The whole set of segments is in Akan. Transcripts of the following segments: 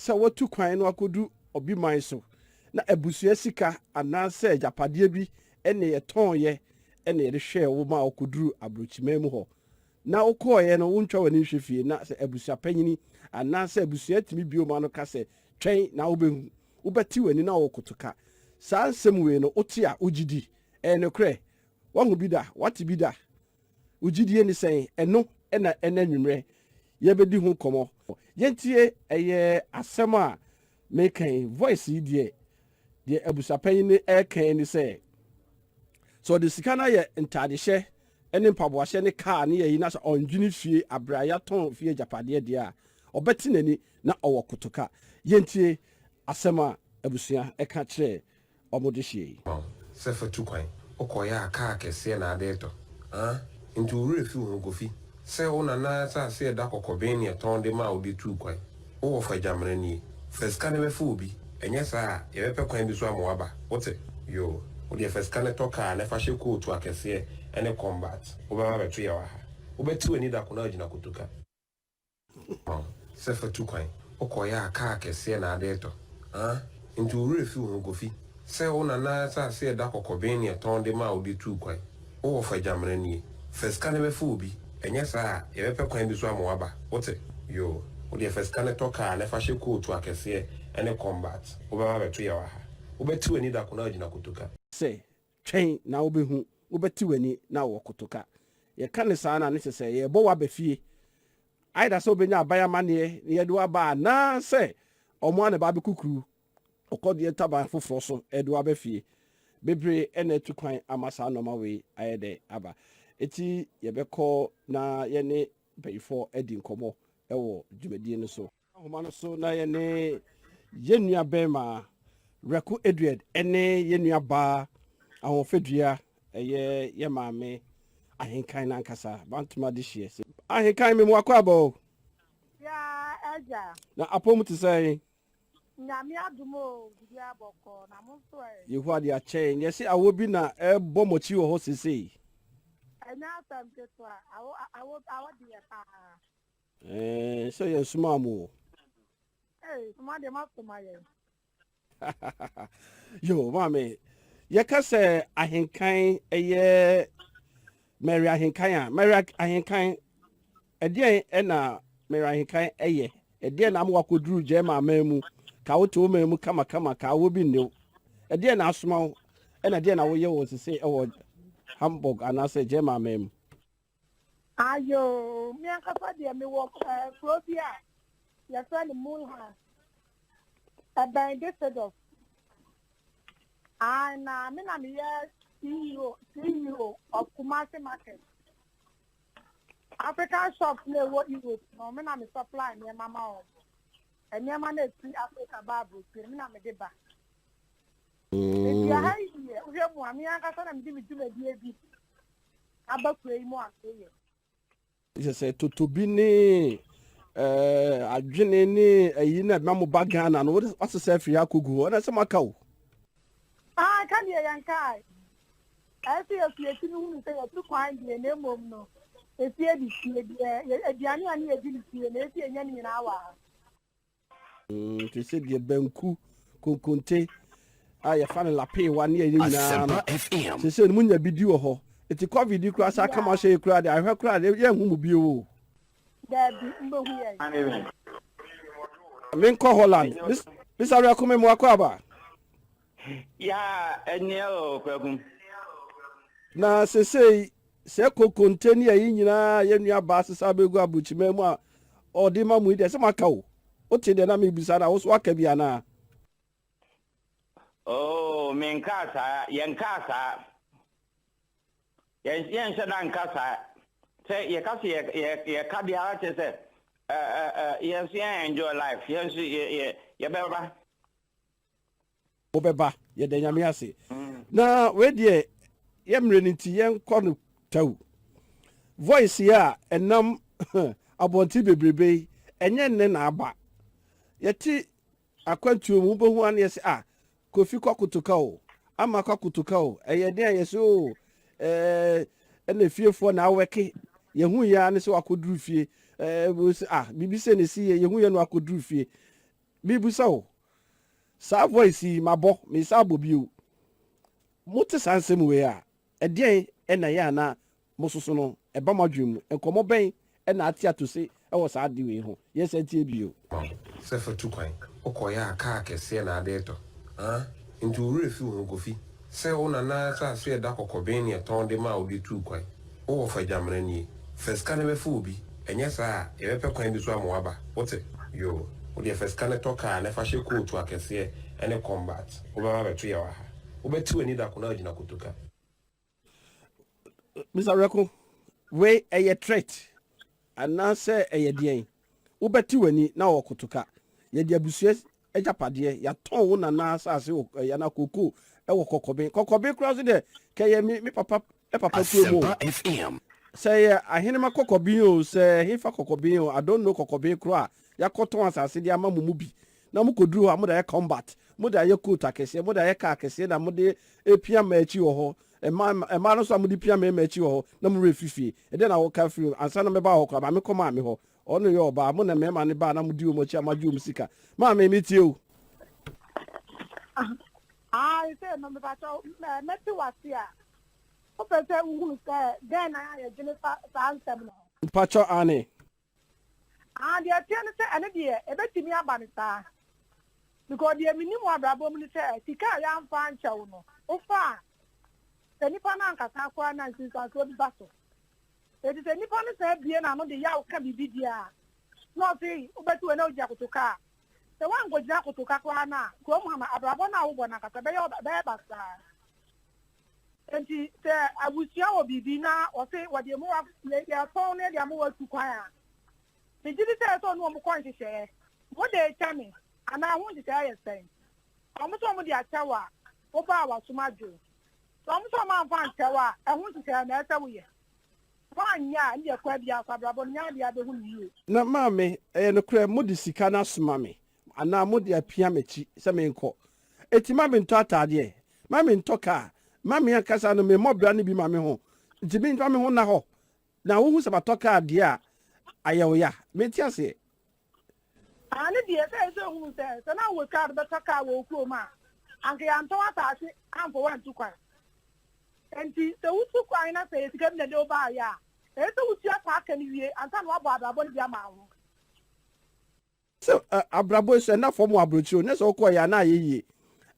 Sɛ woatu kwan na woakɔdu obi man so na abusua sika anaasɛ agyapadeɛ bi na yɛtɔnyɛ na yɛde hwɛɛ wo ma wokɔduru aburokyiman mu hɔ na wokɔɔeɛ no, wontwa w'ani nhwɛ fie na sɛ abusua panyini anaasɛ abusua tumi bio ma no ka sɛ twɛn na wobɛhu, wobɛte w'ani na wokoto ka. Saa nsɛm wei no wote a wogye di? Ɛyɛ nokorɛ? Woahu bi da? Woate bi da? Wo gyidie ne sɛn? Ɛno na ɛnɛ anwummerɛ yɛbɛdi ho nkɔmmɔ. Yɛntie ɛyɛ asɛm a meka yi, voice yi deɛ, deɛ abusuapanyin no ɛreka yi ne sɛ, sɛ ɔde sika no ayɛ ntaadehyɛ ne mpaboahyɛ ne kaa ne ayi na sɛ ɔndwene fie abrɛ a yɛatɔn fie agyapadeɛ deɛ a, ɔbɛte n'ani na ɔwɔ kotoka. Yɛntie asɛm a abusua ɛka kyerɛɛ wɔn dehyeɛ yi. Ma wo sɛ fa tu kwan. Wokɔeɛ a kaa kɛseɛ na ade retɔ ah Nti wo werɛ fi wo ho Kofi Sɛ wo nana asase a ɛda kɔkɔben ne ɛtɔn de maa wo de tuu kwan Wo wɔfa Gyamena nie Fa sika no bɛfa obi Ɛnyɛ saa a yɛbɛpɛ kwan bi so ama woaba Wote? Yoo Wo deɛ fa sika no tɔ kaa na fa hyɛ kootu akɛseɛ ne combat Wobɛba abɛto yɛn wɔ ha Wobɛte w'ani da ko na woagyina kotoka. Ma wo sɛ fa tu kwan. Wokɔeɛ a kaa kɛseɛ na ade retɔ ah Nti wo werɛ fi wo ho Kofi Sɛ wo nana asase a ɛda kɔkɔben ne ɛtɔn de maa wo de tuu kwan Wo wɔfa Gyamena nie Fa sika no bɛfa obi Ɛnyɛ saa a yɛbɛpɛ kwan bi so ama woaba Wote? Yoo Wo deɛ fa sika no tɔ kaa na fa hyɛ kootu akɛseɛ ne combat Wobɛba abɛto yɛn wɔ ha Wobɛte w'ani da ko na woagyina kotoka. Sɛ twɛn na wobɛhu, wobɛte w'ani na wɔ kotoka. Yɛka no saa no a, ne kyerɛ sɛ yɛrebɔ wo aba fie. Either sɛ wobɛnya aban amanneɛ na yɛde wo aba anaasɛ wɔn ara na ɛba abɛkukuru ɔkɔdeɛ ntaban foforɔ so de wo aba fie. Bebree na atu kwan ama saa nnoɔma wei ayɛ dɛ aba. Enti yɛbɛkɔ na yɛne mpanyinfoɔ adi nkɔmmɔ wɔ dwumadie no so. Ahoma no so na yɛne yɛn nua bɛrima Rɛko Edward ne yɛn nua baa Ahoɔfɛdua, ɛyɛ yɛn maame Ahenkan n'ankasa Bantoma adehyeɛ. Sɛ Ahenkan me mu akɔ aba o. Ya agya. Na apɔw mu te sɛn? Nyame adom o, biribiara bɔkɔɔ, na mo nso ɛ? Yehowa de akyɛ yɛn. Yɛse awɔ bi na ɛrebɔ mo akyi wɔ hɔ seesei. Ɛnyɛ asɛm ketewa, awɔ awɔ awɔ deɛ paa. Ɛɛ sɛ yɛn somaa mo o. Ee, soma deɛ moasoma yɛn. Yo, maame, yɛka sɛ ahenkan ɛyɛ Mary ahenkan a, Mary ahenkan ɛdeɛn ɛna Mary ahenkan ɛyɛ? Ɛdeɛn na ama wakɔduru German aman mu? Ka wote wo man mu kamakama, ka awɔ bi nne wo. Ɛdeɛn na asoma wo? Ɛna ɛdeɛn na woyɛ wɔ sese ɛwɔ Hamburg anaasɛ German aman mu? Ayoo, me ankasa deɛ mewɔ eh, kuro bi a yɛfrɛ no Mulheim, ɛbɛn Düsseldorf. Ah, na me na meyɛ CEO, CEO of Kumasi Market. African shops na ɛwɔ Europe no, me na me supply nneɛma ma wɔn. Nneɛma na ɛfiri Africa ba aburokyire, me na mede ba. Nti aha yi deɛ, wohwɛ mu a, me ankasa na mede me dwumadie bi aba kuro yi mu a meyɛ. Kyerɛ sɛ totobi ne eh, adwene ne ayi na ɛma mo ba Ghana no wode wasesa afiri ha akɔgu hɔ ɛna sɛ moaka o. Ah, ka deɛ yɛn kae. Ɛyɛ sɛ yɛfi akyi no hunu sɛ yɛtu kwan deɛ na mmom no efie de fie deɛ aduane a ne yɛdi no fie na esi yɛnya ne nyinaa wɔ ha. Te sɛ deɛ banku, konkonte a yɛfa no lapeewa ne ɛyɛ nyinaa no. Sɛ no munya bi di wɔ hɔ. Nti covid yi koraa sɛ aka mo ahyɛ yi koraa deɛ ahwɛ koraa deɛ yɛnhu mo bio o. Daabi, mbɛhu yɛn. Menkɔ Holland. Mr. Awurako me mo akɔ aba. Ya ɛneɛ o Kwaku. Na sesei sɛ kokonte ne ayi nyinaa yɛn nua baa sesa abɛgu aburokyiman mu a ɔde ma mu yi deɛ sɛ moaka o. Wote deɛ na mebisa no a wo so waka bi anaa? Oh, menkaa saa, yɛnkaa saa. Yɛn yɛnhyɛ da nka saa. Sɛ yɛka sɛ yɛ yɛ yɛka deɛ ara kyerɛ sɛ ɛ ɛ ɛ yɛn nso yɛn enjoy life, yɛn nso yɛ yɛ yɛbɛba. Wobɛba. Yɛda Nyame ase. Na wei deɛ yɛ mmerɛ no nti yɛnkɔ no tau. Voice yi a ɛnam abɔnten bebrebe yi, ɛnyɛ nnɛ na aba. Yɛte akwantuo mu, wobɛhu ano yɛsɛ ah, Kofi kɔ kotoka o, Ama kɔ kotoka o, ɛyɛ den a yɛsɛ o, ɛɛ ɛna fiefoɔ na awɛke. Yɛhu yɛ ara ne sɛ wakɔduru fie. Ɛɛ ah, biribi sɛ na ɛsi yɛ, yɛhu yɛ no wakɔduru fie. Mebisa o, saa voice yi mabɔ, mesan abɔ bio. Mote saa nsɛm wei a, ɛdeɛn na ɛyɛ a na mososo no ɛba mo adwene mu? Nkɔmmɔ bɛn na ate atose wɔ saa ade wei ho? Yɛnsan ntie bio. Ma wo sɛ fa tu kwan. Wokɔeɛ a kaa kɛseɛ na ade retɔ. Haa? Nti wo werɛ fi wo ho Kofi? Sɛ wo nana asase a ɛda kɔkɔben ne ɛtɔn de maa wo de tuu kwan. Wo wɔfa Gyamena nie. Fa sika no bɛfa obi. Ɛnyɛ saa a, yɛbɛpɛ kwan bi so ama woaba. Wote? Yoo. Wo deɛ fa sika no tɔ kaa na fa hyɛ kootu akɛseɛ ne combat. Wobɛba abɛto yɛn wɔ ha. Wobɛte w'ani da ko na woagyina kotoka. Mr. Reko, wei ɛyɛ threat anaasɛ ɛyɛ deɛn? Wobɛte w'ani na wɔ kotoka. Yɛde abusua agyapadeɛ, yɛatɔn wo nana asase wɔ eh, anaa kookoo ɛwɔ kɔkɔben. Kɔkɔben koraa so deɛ kɛyɛ me, me papa papa kurom o. Asempa FM. Sɛ ɛyɛ ahenema kɔkɔben o, sɛ hefa kɔkɔben o, I don't know kɔkɔben koraa a, yɛakɔtɔn asase de ama mo mu bi. Na mokɔduru hɔ a, mode ayɛ combat, mode ayɛ coat akɛseɛ, mode ayɛ car akɛseɛ na mode repia mmaa akyi wɔ hɔ. Mmaa, mmaa no nso a mode pia mmarima akyi wɔ hɔ na mo werɛ fi fie. Ɛdeɛn na woka firi ansa na mɛba hɔ koraa, ma menkɔ maame hɔ. Ɔno yɛ ɔbaa, mo na mmarima no baa na modi wɔn akyi a moagye wɔn sika. Maame, metie o. Ae, sɛ no mepakyɛw, mɛte w'ase a, wopɛ sɛ wohunu sɛ dɛn na yɛdwene fa saa nsɛm no ho? Mpakyɛw, aane. Ah, deɛ ɛteɛ ne sɛ ɛno deɛ ɛbɛtumi aba no saa. Because deɛ menim wɔ abrabɔ mu ne sɛ sika a yɛamfa ankyɛ wo no, wofa a, sɛ nipa no ankasa koraa no a nsunsuansoɔ bi ba so. Enti sɛ nipa no san bue n'ano de yaw ka biribi deɛ a, na ɔse wobɛte wei na wogyina kotoka a, sɛ woankɔgyina kotoka koraa no a, kurom ha no abrabɔ no a wobɔ no ankasa ɛbɛyɛ ɛbɛyɛ basaa. Enti sɛ abusua wɔ biribi na wɔse wɔde mmoa yɛtɔn na yɛde ama wɔatu kwan a, megye di sɛ ɛsɛ sɛ ɔne wɔn kɔ nhyehyɛeɛ. Mode rekyɛ me anaa ho nhyehyɛeɛ yɛ sɛn? Sɛ wɔn sɛ wɔde akyɛ wo a, woba a w'asom adwo wo. Sɛ wɔn sɛ wɔamfa ankyɛ wo a, ɛho nhyehyɛeɛ na ɛsɛ sɛ woyɛ. Woanyɛ a, ɛndeɛ kwan biara so abrabɔ no nyɛ adeɛ a bɛhu no yie. Na maame, ɛyɛ nokorɛ mode sika no asoma me anaa mode apia m'akyi sɛ menkɔ? Enti ma mentɔ ataadeɛ, ma mentɔ kaa, ma me ankasa no memmɔ bra no bi ma me ho, nti memfa me ho nna hɔ. Na wohu sɛ matɔ kaa deɛ a, ayɛ wo ya. Mente aseɛ. Aane deɛ, sɛ ɛsɛ ohunu sɛ, sɛ na wowɔ sika a wode bɛtɔ kaa wɔ wo kurom a, anka yɛantɔn asaase amfa wo antu kwan. Enti sɛ wotu kwan na sɛ ɛyɛ sika bi na ɛde wo baeɛ a, ɛsɛ sɛ wotua saa ka no wie ansa na woabɔ abrabɔ no bi ama wo ho. Sɛ abrabɔ yi so ɛnna fam wɔ aburokyire o, nyɛ sɛ wokɔɔ yɛ a na ayɛ yie.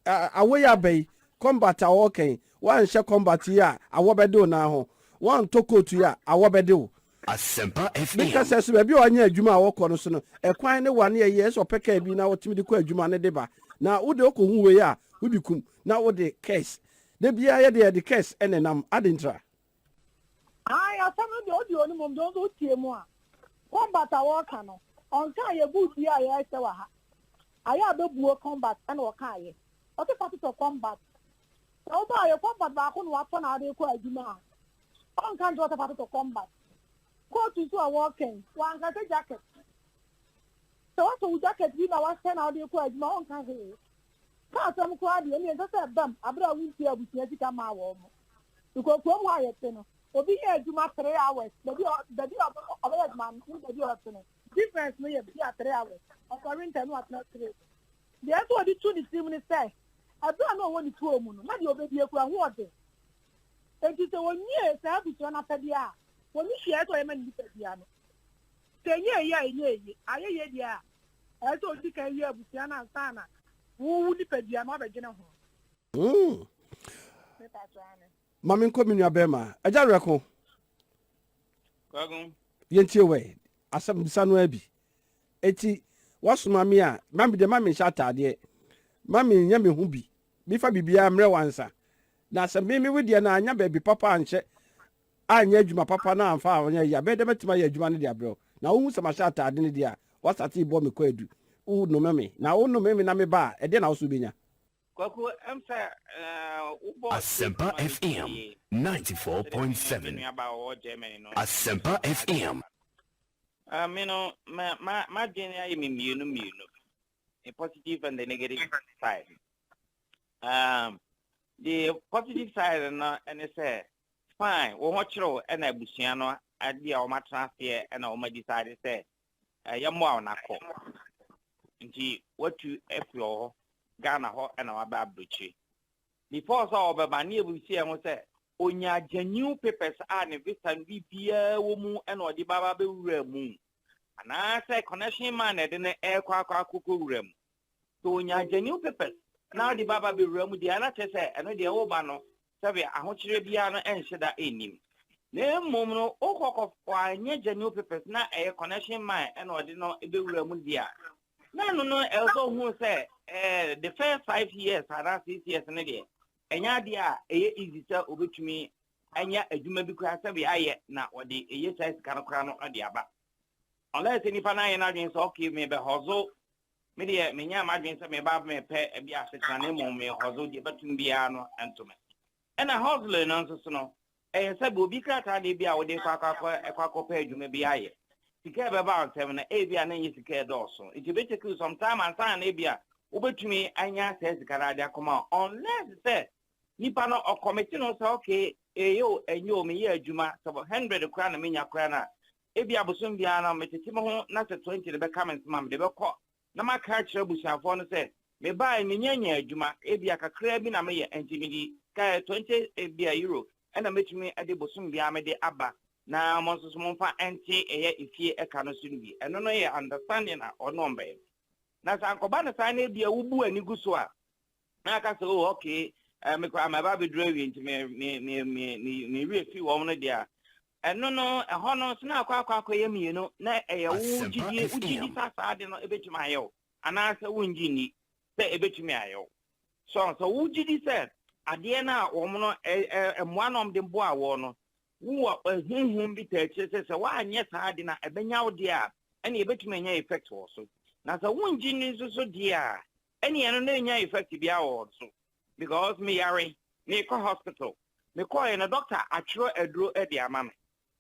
Awɔ yi aba yi, combat a wɔreka yi, woanhyɛ combat yi a, awɔ bɛde wo nan ho. Woantɔ coat yi a, awɔ bɛde wo. Asempa Meka FM. sɛ so baabi a ɔnyɛ adwuma a wɔkɔ no so no, ɛkwan ne wa ne ɛyɛ, ɛsɛ ɔpɛ kaa bi na ɔtumi de kɔ adwuma no de ba. Na wode wokɔhu wei a, wode kum na wode curse. Da biara yɛde yɛde curse na ɛnam. Adɛn ntira? Ae asɛm no deɛ ɔdi ɔnim mmom deɛ ɔnso wotie mu a combat a wɔreka no ɔnkaa yɛ boot yi a yɛrehyɛ wɔ ha ayɛ a bɛbuo combat ɛna ɔkaeɛ ɔse fa totɔ combat sɛ wobaa yɛ combat baako na watɔ na ade kɔ adwuma a ɔnka nkyerɛ sɛ fa totɔ combat coat nso a wɔreka yi wanka sɛ jacket sɛ watɔ wo jacket bi na wahyɛ na ɔde kɔ adwuma ɔnka hwee Ka asɛm koraa deɛ, ɛnneɛ ɛnsɛ sɛ ɛbam aberɛ a wontua abusua sika mmaa wɔn. Because kurom hɔ a yɛte no, obi yɛ adwuma 3 hours, baabi a ɔbɛyɛ adwuma no ne baabi a ɔte no, difference no yɛ bi a 3 hours. Ɔsɔre ntɛm na watena train. Deɛ ɛsɛ ɔde tu ne tirim ne sɛ, ɛberɛ a na ɔwɔ ne kurom no, na deɛ ɔbɛdie koraa ho ɔden. Enti sɛ wɔnwie saa abusua no apɛdeɛ a, wɔne hwee a ɛsɛ ɔyɛ ma ne nipadua no. Sɛ ɛnyɛ yie a, ɛnyɛ yie. Ayɛ yie deɛ a, ɛsɛ sɛ ɔdi kan wie abusua no ansa na wo nipadua no abɛdwene ho. Ma menkɔ me nua bɛrima agya werɛko. Yɛntie wɛ asɛm bisa no abi. Eti wasoma me a, ma me deɛ ma menhyɛ ataadeɛ, ma menyɛ me ho bi, mefa biribiara mmerɛ wansa. Na sɛ me me wedeɛ no anya baabi papa anhyɛ, anyɛ adwuma papa na amfa anyɛ yie a, bɛyɛ dɛ mɛtumi ayɛ adwuma no de abrɛ wo. Na wohu sɛ mahyɛ ataade no deɛ a, woasate bɔ me kwaadu. Wonome me. Na wonome me na meba a, ɛdeɛn na wo nso wobɛnya? Kwaku, ɛm sɛ wobɔ Asempa FM 94.7. Nuaba a ɔwɔ Germany no. Asempa FM. Me no, ma ma m'adwene ayɛ me mmienu mmienu. The positive and the negative side. The positive side no ɛne sɛ fine, wɔn ho kyerɛw ɛna abusua no ade a wɔn atena aseɛ ɛna wɔn decide sɛ yɛmmoa wɔn akɔ. Nti watu afiri hɔ, Ghana hɔ na waba aburokyire. Before sɛ ɔbɛba ne yɛbisa yɛn ho sɛ ɔnya genuine papers a ne visa no biribiara wɔ mu na ɔde ba ba bɛwura mu anaasɛ connection man na ɛde no ɛrekɔ akɔ akɔkɔ wura mu. Sɛ ɔnya genuine papers na ɔde ba ba bɛwura mu deɛ, na kyerɛ sɛ ɛno deɛ woba no, sɛbi, ahokyerɛ biara no ɛnhyɛ da ɛnnim. Na mmom no wokɔkɔ wanyɛ genuine papers na ɛyɛ connection man ɛna ɔde no bɛwura mu deɛ a, na ɛno no ɛwɔ sɛ ohun sɛ the first 5 years anaa 6 years no deɛ, ɛnyɛ adeɛ a ɛyɛ easy sɛ obetumi anya adwuma bi koraa sɛbi ayɛ na ɔde ɛyɛ saa sika no koraa no ɔde aba, unless nipa no ayɛ n'adwene sɛ, okay, mebɛ hustle, me deɛ menya m'adwene sɛ meba mepɛ bi asetena, na mmom me hustle deɛ bɛtum biara no ntome. Ɛna hustle no nso so no, ɛyɛ sɛ obi krataa deɛ bi a wode kɔ akɔ akɔ akɔpɛ adwuma bi ayɛ, sika ɛbɛba nsɛm no, ebi a na nyɛ sika ɛdɔɔso, nti ebɛ take some time ansa na ebi a wobɛtumi anya saa sika no ade akɔma wo, unless sɛ nipa no ɔ commit no sɛ, okay, ɛyɛ o, ɛnyɛ o, meyɛ adwuma sɛ 100 koraa na menya koraa na ebi abosom biara no metete me ho na sɛ 20 no bɛka me nsɛm a mede bɛkɔ na maka akyerɛ abusuafoɔ no sɛ mebae menya nya adwuma, ebi a kakraa bi na meyɛ, nti mede ka 20 ebi a euro ɛna mɛtumi de bosom biara mede aba, na mo nso so momfa ɛnte ɛyɛ efie ɛka no so no bi. Ɛno no yɛ understanding a ɔno ɔmbɛyɛ. Na sɛ ankɔba no saa na ebi a wobu ani gu so a na aka sɛ, oh okay, mekora maba abɛduru awie, nti me me me me me me werɛ fi wɔn no deɛ a, ɛno no ɛhɔ no so na akɔ akɔyɛ mmienu na ɛyɛ wo Asempa gyidie, wogyidi FM. sa saa de no ebɛtumi ayɛ wo anaasɛ wongye nni sɛ ebɛtumi ayɛ wo so. Sɛ wogyidi sɛ adeɛ no a wɔn no ɛ ɛ mmoa no a wɔde boa wɔ no, wowɔ huhum bi ta akyire sɛ woanyɛ saa de no a ɛbɛnya wo deɛ a, ɛne ɛbɛtumi anya effect wɔ so. Na sɛ wongye nni nso so deɛ a, ɛne ɛno na ɛnya effect biara wɔ so, because meyare, mekɔ hospital, mekɔɛ no doctor atwerɛ aduro de ama me.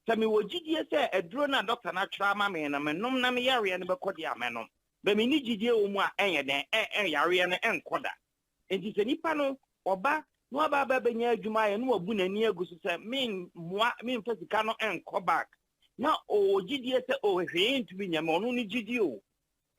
Sɛ mewɔ gyidie sɛ aduro no a doctor no atwerɛ ama me no menom na meyareɛ no bɛkɔ deɛ a, mɛnom bɛ. Menni gyidie wɔ mu a, ɛnyɛ dɛn ɛ ɛ yareɛ no ɛnkɔ da. Nti sɛ nipa no ɔba na waba aba bɛnya adwuma ayɛ na wabu n'ani agu so sɛ memmoa, memfa sika no ɛnkɔ back, na ɔwɔ gyidie sɛ ɔ hwee ntumi nyɛ me, ɔno ne gyidie o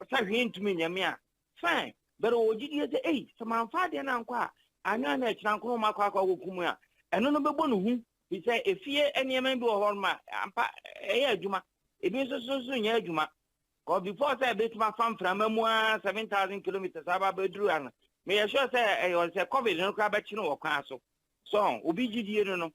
sɛ hwee ntumi nyɛ me a, fine. But ɔwɔ gyidie sɛ ei, sɛ mamfa adeɛ no ankɔ a, anyɛ na ɛkyena nkono ma akɔ akɔkum a, ɛno no bɛbɔ ne hu fi sɛ efie nneɛma bi wɔ hɔ nom a ampa ɛyɛ adwuma, ebi nso so nso nyɛ adwuma. Kɔ before sɛ ebetumi afa mframa mu a 7,000 kilometres aba abɛduru ano, meyɛ sure sɛ ɛyɛ sɛ COVID no koraa bɛkye no wɔ kwan so. So obi gyidie no,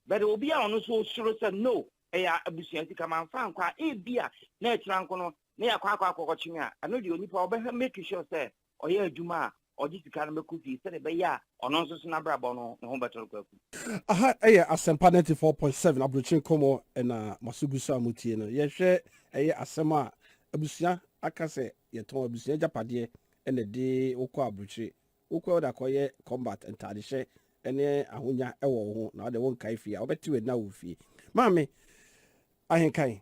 but obi a ɔno nso soro sɛ no, ɛyɛ abusua sika, mamfa nkɔ a, ebi a na ɛkyerɛ nko no na yɛakɔ akɔkɔkye me a, ɛno deɛ onipa ɔbɛhwɛ make sure sɛ ɔyɛ adwuma a ɔgye sika no bɛkɔ fie sɛde ɛbɛyɛ a ɔno nso so n'abrabɔ no ne ho bɛtɔ no kwaku. Aha ɛyɛ Asɛmpa 94.7, Aburokyi Nkɔmmɔ, ɛna maso gu so a motie no. Yɛhwɛ ɛyɛ asɛm a abusua aka sɛ yɛtɔn abusua agyapadeɛ ɛna de wokɔ aburokyire, wokɔ wode akɔyɛ combat ntadehyɛ ne ahonya ɛwɔ wo ho na wode wonkae fie a wobɛte w'ani na wɔ fie. Maame ahenkan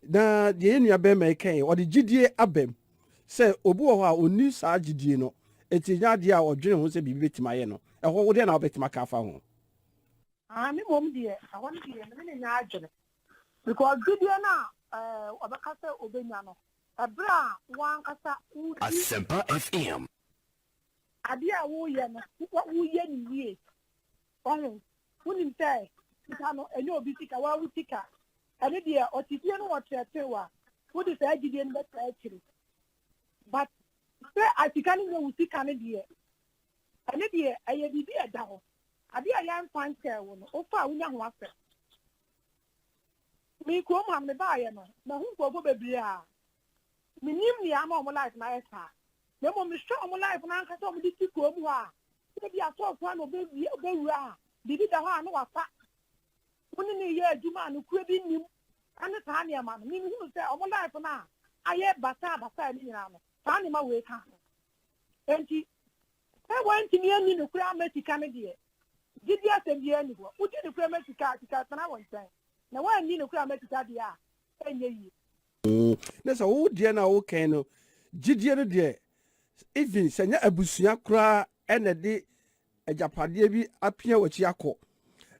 na deɛ yɛn nua bɛrima yi kan, ɔde gyidie abam sɛ obi wɔ hɔ a ɔnni saa gyidie no, eti nyɛ adeɛ a ɔdwene ho sɛ biribi bɛtumi ayɛ no. Ɛhɔ wodeɛ na wobɛtumi aka afa ho? Ah, me mmom deɛ, ɛhɔ no deɛ mene ne nya adwene, because gyidie no a ɔbɛka sɛ ɔbɛnya no, ɛberɛ a wankasa wodi Asempa FM. Adeɛ a woyɛ no, woyɛ no yie, ɔho wonim sɛ sika no ɛnyɛ obi sika, wawo sika. Ɛno deɛ ɔte fie no wɔkyerɛkyerɛ wo a, wode saa gyidie no bɛtaa akyire. But sɛ asika no nyɛ wo sika no deɛ, ɛno deɛ ɛyɛ biribi a ɛda hɔ. Adeɛ a yɛmfa nkyɛɛ wo no, wofa a wonya ho asɛm. Me kurom ha mebaayɛ no, mahu nkurɔfoɔ bebree a menim nea ama ɔmo life no ayɛ saa, na mmom mehwɛ ɔmo life no ankasa, ɔmo de ti kurom hɔ a, sɛ bi asɔɔfo a na ɔbɛwie ɔbɛwura a biribi da hɔ a na wafa wo ne ne yɛ adwuma a nokura bi nnim ɛne saa nneɛma no. Mehunu sɛ ɔmo life no a ayɛ basaa basaa ne nyinaa no, saa nneɛma wei ka ho. Enti sɛ wɔntumi ani nokura ama sika no deɛ, gyidi asɛm biara ni hɔ. Wogye nokura ma sika a, sika tena wɔ nkyɛn, na woanni nokura ama sika deɛ a, ɛnyɛ yie. Ne sɛ wo deɛ no a wokɛn no, gyidie no deɛ, even sɛ nyɛ abusua koraa ɛna de agyapadeɛ bi apia w'akyi akɔ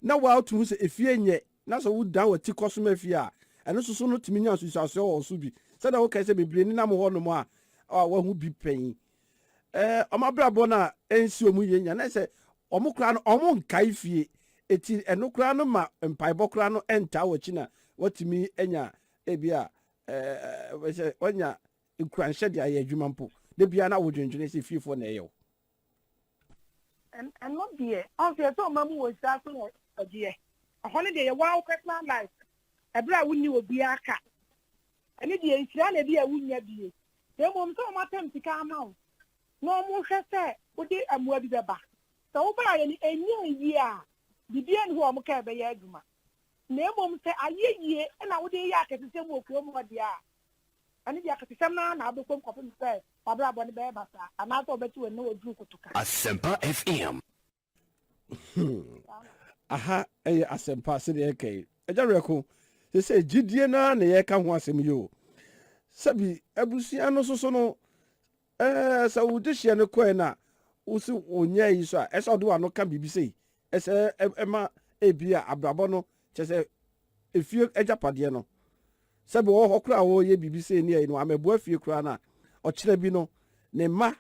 na woatumi sɛ efie nyɛ na sɛ wodan w'ati kɔ so ma fie a, ɛno nso so no tumi nya nsusuasoɔ wɔ so bi, sɛdeɛ wokɛn sɛ bebree nenam hɔ nom a. a wahu bi pɛn yi, wɔn abrabɔ no a ɛnsi wɔn yie nya na sɛ wɔn koraa no wɔn nkae fie, eti ɛno koraa no ma mpaebɔ koraa no ɛntaa wɔ akyi na watumi anya ebi a sɛ wanya nkuranhyɛ de ayɛ adwuma mpo de bia na wodwendwene sɛ fiefoɔ na ɛyɛ wo. Ɛno deɛ ɔn sɛ yɛsɛ ɔma mu wɔ nhyira so wɔ ɔgyeɛ ɛhɔ no deɛ yɛ wo personal life ɛberɛ a wonni obiara ka. Ɛno deɛ nhyira na ebi a wunnya bie, na mmom sɛ wɔatam sika ama wo na wɔhwɛ sɛ wode mmoa bi bɛba. Sɛ wobaeɛ no ɛnyɛɛ yie a, biribiara nni hɔ a wɔka a ɛbɛyɛ adwuma. Na mmom sɛ ayɛ yie na wode reyɛ akɛsesɛm wɔ kurom hɔ deɛ a, ɛno deɛ akɛsesɛm no ara na wobɛkɔ mu kɔpem sɛ w'abrabɔ no bɛyɛ basaa anaasɛ wɔbɛte w'ani na wɔaduru kotoka. Asempa FM. Aha yɛ asɛmpa sɛdeɛ yɛka yi. Agya Werɛko, sɛ gyidie no ara na yɛreka ho asɛm yi o. Sɛbi abusua no soso no, ɛɛ sɛ wo dehyeɛ no kɔɛ na wosi wonyɛ yi so a, ɛsɛ ɔde w'ano ka biribi sei. Ɛsɛ ɛma ebi a abrabɔ no kyɛ sɛ efie agyapadeɛ no. Sɛbi wɔ hɔ koraa a wɔyɛ biribi sei ne ɛyi no, amɛboa fie koraa no a, ɔkyerɛ bi no, ne mma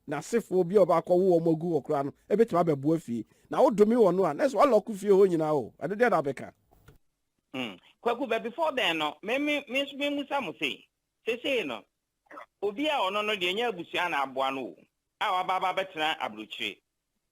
n'asefoɔ bi a ɔba akɔwo wɔn agu hɔ koraa no bɛtumi abɛboa fie. Na wodome wɔn a, na ɛsɛ woalɔko fie hɔ nyinaa o. Ɛno deɛ na wobɛka. Hmm. Kwaku, but before then no, me me me nso memmusa mo sei. Seesei no, obi a ɔno no deɛ ɛnyɛ abusua na aboa no o, a waba aba abɛtena aburokyire,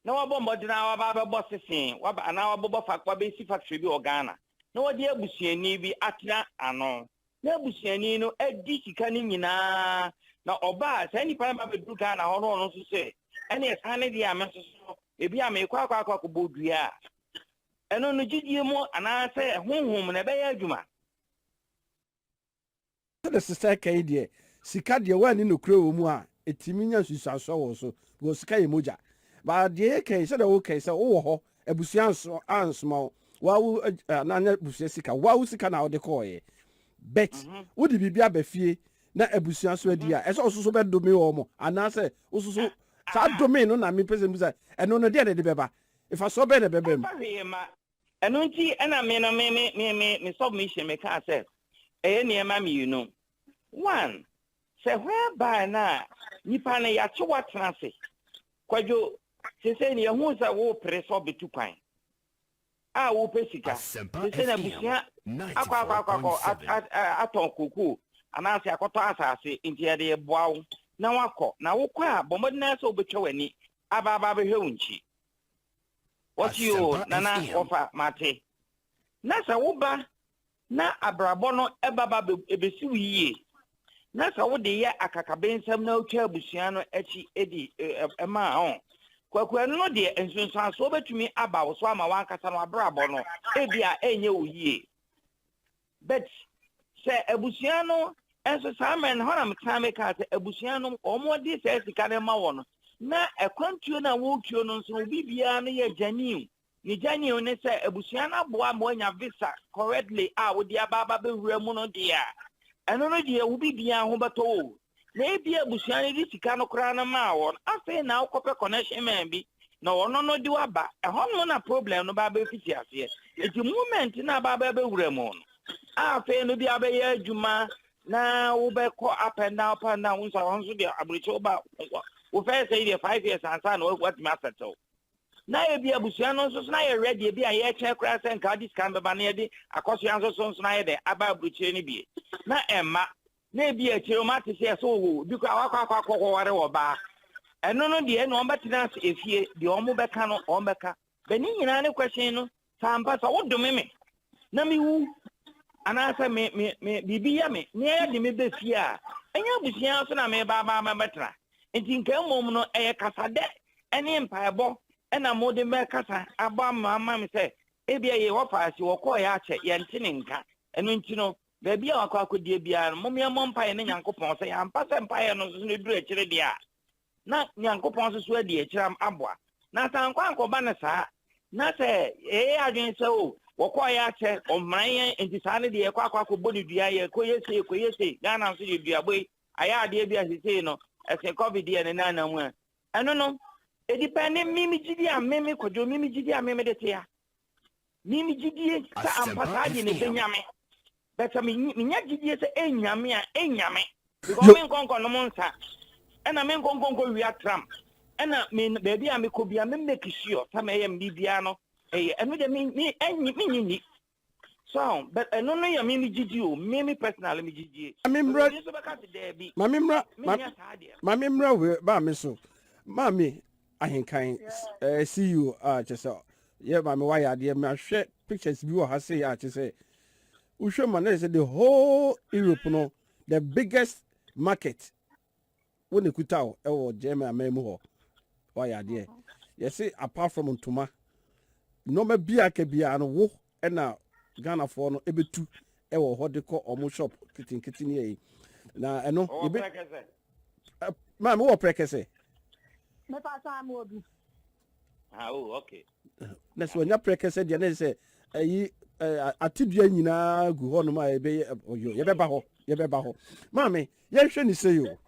na wabɔ mmɔden ara waba abɛbɔ sese, waba anaa wabobɔ fa wabɛsi factory bi wɔ Ghana, na wɔde abusuani bi atena ano, Na abusuani no adi sika no nyinaa, na ɔba a, saa nipa no ba bɛduru Ghana hɔ na ɔno nso sɛ, ɛneɛ saa ne deɛ a me nso so, ebi a meekɔ akɔ akɔ akɔbɔ dua a, ɛno no gyidie mu anaasɛ honhom na ɛbɛyɛ adwuma. Sɛdeɛ sista reka yi deɛ, sika deɛ woanni nokorɛ wɔ mu a, ɛtumi nya nsunsuansoɔ wɔ wo so because sika yɛ mogya. But deɛ yɛreka yi, sɛdeɛ woreka yi sɛ wowɔ hɔ, abusua anso ansoma wo, woa wo anaa nyɛ abusua sika, woa wo sika na wode kɔɔeɛ. But wode biribi aba fie na abusua so adi a, ɛsɛ ɔso so bɛdome wɔn anaasɛ wososo saa dome no na mepɛ sɛ mbusa, ɛno no deɛ na ɛde bɛba? Mfasoɔ bɛn na ɛbɛba mu? Ɛmfa hwee mma. Ɛno nti na me no me me me me me submission me kaa sɛ ɛyɛ nneɛma mmienu. One, sɛ whereby no a nipa no yɛakye wo atena ase, Kwadwo, seesei no yɛhuu sɛ worepere sɛ ɔbɛtu kwan a worepɛ sika. Seesei no abusua akɔ akɔ akɔ akɔ atɔn kokoo anaasɛ akɔtɔ asase nti yɛde reboa wo na woakɔ. Na wokɔ a, bɔ mmɔden ara sɛ wobɛtwa w'ani aba aba abɛhwɛ wo nkyi. Wɔse yoo, Nana wɔfa, mate. Na sɛ woba na abrabɔ no ba ba bɛsi wo yie, na sɛ wode yɛ akakabensɛm na wotwa abusua no akyi di ma a, ɔn, Kwaku, ɛno no deɛ nsunsuansoɔ bɛtumi aba wo so ama w'ankasa no abrabɔ no ebia ɛnyɛ wo yie. But sɛ abusua no nso saa mmerɛ no, hɔ na mesan mekaa sɛ abusua no wɔn de saa sika no ma wɔn no, na akwantuo no a wɔretuo no nso no, obi biara no yɛ genuine. Ne genuine ne sɛ abusua no aboa ma woanya visa correctly a wode aba aba bɛwura mu no deɛ a, ɛno no deɛ wo biribiara ho bɛtɔ wo o. Na ebia abusua no de sika no koraa no maa wɔn, afei na wokɔpɛ connection man bi na ɔno no de wo aba, ɛhɔnom na problem no ba bɛfiti aseɛ. Nti moment no a aba bɛwura mu no, a afei no bi abɛyɛ adwuma na wobɛkɔ up and down, up and down, wo nso ɛhɔ nso deɛ aburokyi woba, wo first yi deɛ 5 years ansa na woatumi asɛtew. Na ebi abusua no nso so na yɛ ready, ebi a yɛkyɛn koraa sɛ nka ɔde sika no bɛba na yɛde akɔsoa nso so nso na ayɛ dɛ aba aburukyire no bie na ɛmma, na ebi akyire wɔn ate sɛ ɛsɛ owo bi koraa wakɔ akɔ akɔkɔware wɔ baa, ɛno no deɛ ɛna wɔn bɛtena ase efie deɛ wɔn bɛka no wɔn bɛka bɛ ne nyinaa ne question no. Sɛ ampa sɛ wodome me na mewu anaasɛ me me me biribi yɛ me na yɛde me bɛ fie a, ɛnyɛ abusua so na meba aba abɛtena. Nti nka mmom no ɛyɛ kasadɛ ne mpaebɔ na mode bɛkasa abɔ ama ama me sɛ ebia yei wɔfa ase wɔkɔɔeɛ akyɛ yɛnte ne nka. Ɛno nti no baabi a wakɔ akɔdie biara no mom yɛmmɔ mpaeɛ ne Nyankopɔn sɛ yɛampa sɛ mpaeɛ no nso so no duru akyire deɛ a na Nyankopɔn nso so adi akyire aboa. Na sɛ ankɔ ankɔba no saa, na sɛ yɛyɛ adwene sɛ o, wɔkɔɔ yɛ akyɛ, wɔmmara yɛn, nti saa no deɛ yɛkɔ akɔ akɔbɔ no dua, yɛkɔyɛ sei, yɛkɔyɛ sei, Ghana nso deɛ duabɔ yi ayɛ adeɛ bi a sesei no, ɛsen COVID deɛ ne nan mu ɛ. Ɛno no, ɛdipɛnde me me gyidie a me me Kwadwo, me me gyidie a me mede te a. Me me gyidie sɛ ampa Asempa saa deɛ na FM. ɛbɛnya me. But sɛ menya gyidie sɛ ɛnnya me a, ɛnnya me. Because Yo. me nkɔ nkɔnom nsa. Ɛna me nkɔ nkɔ wia tram. Ɛna me baabi a mekɔ bia me make sure sɛ mɛyɛ me biribiara no ɛyɛ ɛno deɛ me me ɛnyi me nyi nni. So but ɛno no yɛ me me gyidie o me me personally me gyidie. Maame mmra Obi nso bɛka sɛ daabi. Maame mmra Me nyɛ saa deɛ. Maame mmra wei maame so. Maame ahenkan eh, see you a kyɛ sɛ yɛ maame wayɛ adeɛ mahwɛ pictures bi wɔ ha sei a kyɛ sɛ wohwɛ mu a na kyɛ sɛ the whole Europe no the biggest market wo na ekuta wo wɔ German aman mu hɔ wayɛ adeɛ yɛse apart from ntoma nneɛma bi a aka biara no wo na Ghanafoɔ no ɛbɛtu ɛwɔ hɔ de kɔ ɔmo shop nketenkete ne yɛyi na ɛno yɛbɛ maame wɔ prɛkɛsɛ. Mepa saa mo obi. Ah, oh, okay. Na sɛ ɔnya prɛkɛsɛ deɛ ne sɛ ɛyi atedua nyinaa gu hɔ nom a yɛbɛyɛ ɔyɔ yɛbɛba hɔ yɛbɛba hɔ maame yɛnhwɛ ne sɛ yo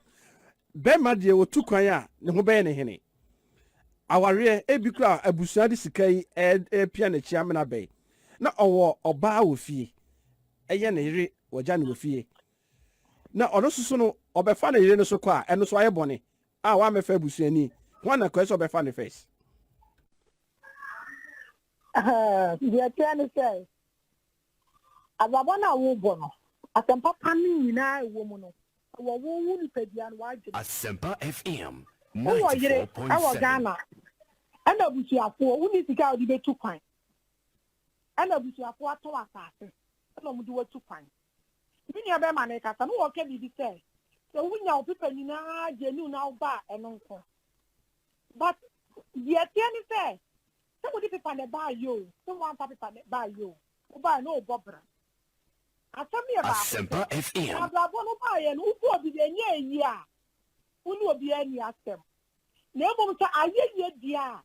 bɛrima deɛ wɔtu kwan a ne ho bɛyɛ ne hene awareɛ ebi kura abusua de sika yi ɛpia n'akyi amena bɛyi na ɔwɔ ɔbaa wɔ fie ɛyɛ ne yere wɔgya ne wɔ fie na ɔno soso no ɔbɛfa ne yere no so kɔ a ɛno so ayɛ bɔne a wammɛfa abusuani, hwan na kɔɛ sɛ ɔbɛfa no first? Deɛ ɛteɛ ne sɛ, abrabɔ no a worebɔ no, asɛm papa no nyinaa a ɛwɔ mu no, ɛwɔ wo wo nipadua no, w'adwene. Asempa FM Wowɔ yere wɔ 94.7. Ghana, ɛna abusuafoɔ, wonni sika a wode bɛtu kwan, ɛna abusuafoɔ atɔn asase, ɛna wɔde wo atu kwan. Me nua bɛrima no rekasa no, ɔreka biribi sɛ, sɛ wonya wo paper nyinaa genuine na woba a, ɛno nko. But deɛ ɛteɛ ne sɛ, sɛ wode paper na ɛbaeɛ o, sɛ woamfa paper na ɛbaeɛ o, wobaeɛ na wobɔ bra. Asɛm no yɛ baako pɛ. Asempa FM. Na abrabɔ no wobaeɛ no, wokɔ obi deɛ ɛnyɛ ayie a, wo ne obiara nni asɛm. Na mmom sɛ ayɛ yie deɛ a,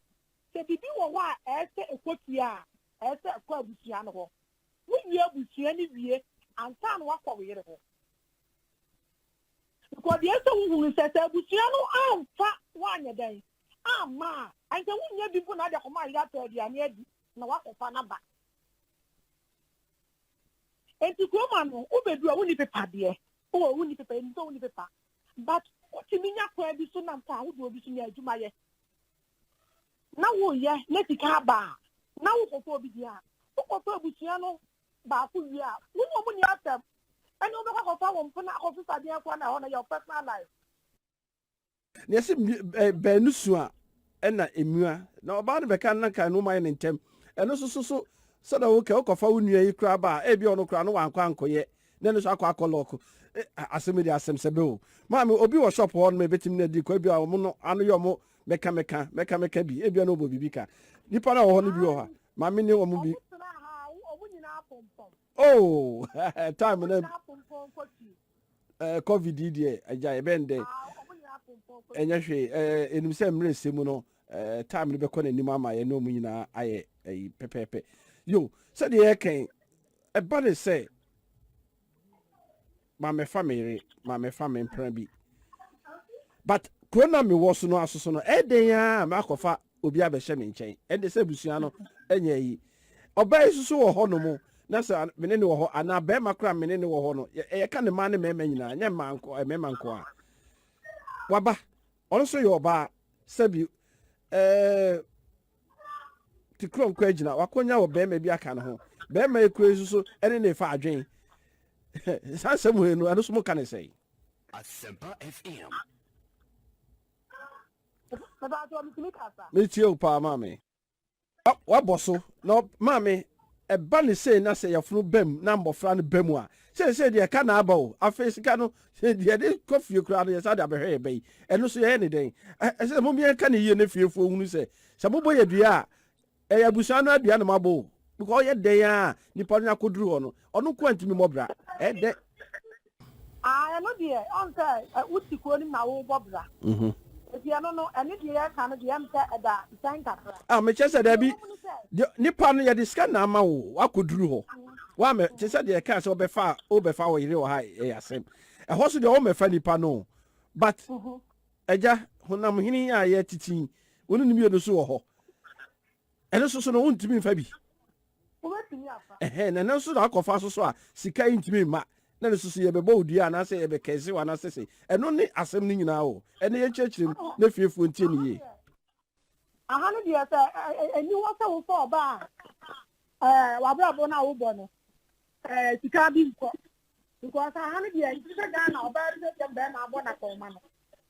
sɛ biribi wɔ hɔ a ɛyɛ sɛ ɛkɔ fie a, ɛyɛ sɛ ɛkɔ abusua no hɔ. Wowie abusua no wie ansa na woakɔ wo yere hɔ. Because deɛ ɛsɛ wohunu sɛ sɛ abusua no amfa woanyɛ dɛn amma a, anka wonnya bi mpo na ade akɔma ayere atɔ aduane adi na woakɔfa no aba. Enti kurom ano wobɛdu a wonni pepa deɛ, wowɔ wonni pepa, yɛnim sɛ wonni pepa, but wotumi nya kwan bi so nam kwan ahodoɔ bi so nya adwuma yɛ. na woreyɛ na sika aba a, na wokɔfa obi deɛ a, wokɔfa abusua no baako wie a, wo ne wɔn nni asɛm. Ɛne wobɛkɔ akɔfa wo mpena akɔfefa adeɛ nkoa na ɛhɔ no yɛ wo personal life. Na yɛse baanu su a ɛna emua na ɔbaa no bɛka na nka ɛno mayɛ no ntɛm ɛno nso so so sɛdeɛ wokɛ wokɔfa wo nua yi koraa ba a ebi ɔno koraa no wankɔ ankɔyɛ na ɛno nso akɔ akɔ lɔɔko asɛm de asɛm sɛ bɛ o maame obi wɔ shop hɔ no ma ebetumi na adi kɔ ebi a wɔn no ano yɛ wɔn mɛka mɛka mɛka mɛka bi ebia na ɔbɔ biribi ka nipa na wɔ hɔ no bi wɔ hɔ a maame ne wɔn bi oh time na eh, covid yi deɛ agya yɛbɛn dɛ ɛnyɛ hwee eh, ɛnim sɛ mmerɛ sɛ mu no eh, time no bɛkɔ n'anim ama yɛne ɔmu nyinaa ayɛ ɛyi pɛpɛɛpɛ yo sɛdeɛ yɛkɛn ɛba ne sɛ Mammɛfa me yere, mammɛfa me mpena bi. But kuro na mewɔ so no asoso no, ɛdɛn ara a makɔfa obi abɛhyɛ me nkyɛn. Ɛnde sɛ abusua no nyɛ ayi. Ɔbaa yi soso wɔ hɔ nom na sɛ me ne ne wɔ hɔ anaa bɛrima koraa me ne ne wɔ hɔ no, yɛka ne mmaa ne mmarima nyinaa, nyɛ mmaa nko, mmarima nko a. Waba, ɔno nso yɛ ɔbaa, sɛbi ɛɛ te kuro nkɔ agyina, wakonya wɔ bɛrima bi aka ne ho. Bɛrima yi kuro yi soso ɛne ne fa adwen. Saa nsɛm wei no, ɛno so mo ka ne sɛn? Asempa FM. Metie wo paa maame. Wabɔ so na maame ɛba ne sei na sɛ yɛfono bam na mmɔfra no ba mu a seesei deɛ ɛka na aba o afei sika no deɛ yɛde kɔ fie koraa no yɛsa de abɛhwɛ yɛ bɛ yi ɛno so yɛyɛ ne dɛn ɛsɛ sɛ momeɛnka ne yie ne fiefoɔ hunu sɛ sɛ mobɔ yɛ dua a Ɛyɛ abusua no adua na mabɔ o. Because ɔyɛ dɛn a nipa no akɔduru hɔ no, ɔno nko antumi mmɔ bra. Ɛyɛ dɛ. Ah, ɛno deɛ, ɔn sɛ wo te kuro no mu na wobɔ bra. Eti ɛno no, ɛno deɛ yɛka no deɛ, ɛm sɛ ɛda nkyɛn kakra. Ah, mekyɛ sɛ daabi, deɛ nipa no yɛde sika na ama wo, wakɔduru hɔ. Wamɛ, te sɛ deɛ ɛkaa sɛ wobɛfa, wobɛfa wo yere wɔ ha, ɛyɛ asɛm. Ɛhɔ so deɛ wɔmmɛfa nipa no, but Agya, honam hene yi a yɛtete yi, wo ne no mmienu so wɔ hɔ. Ɛno nso so no, wontumi mfa bi. Wobɛtumi afa. Ɛhɛn, na ɛno nso na akɔfa so so a, sika yi ntumi mma. Na ne soso yɛbɛbɔ wo dua anaasɛ yɛbɛkɛse wo anaasɛ sɛ ɛno ne asɛm no nyinaa o. Ɛne yɛnkyerɛkyerɛ mu na fiefoɔ ntie ne yie. Aha no deɛ sɛ ɛni hɔ sɛ wofa ɔbaa a w'abrabɔ no a wobɔ no sika bi nkɔ because aha no deɛ nti sɛ Ghana ɔbaa bi sɛ deɛ bɛrima abɔ n'akɔnma no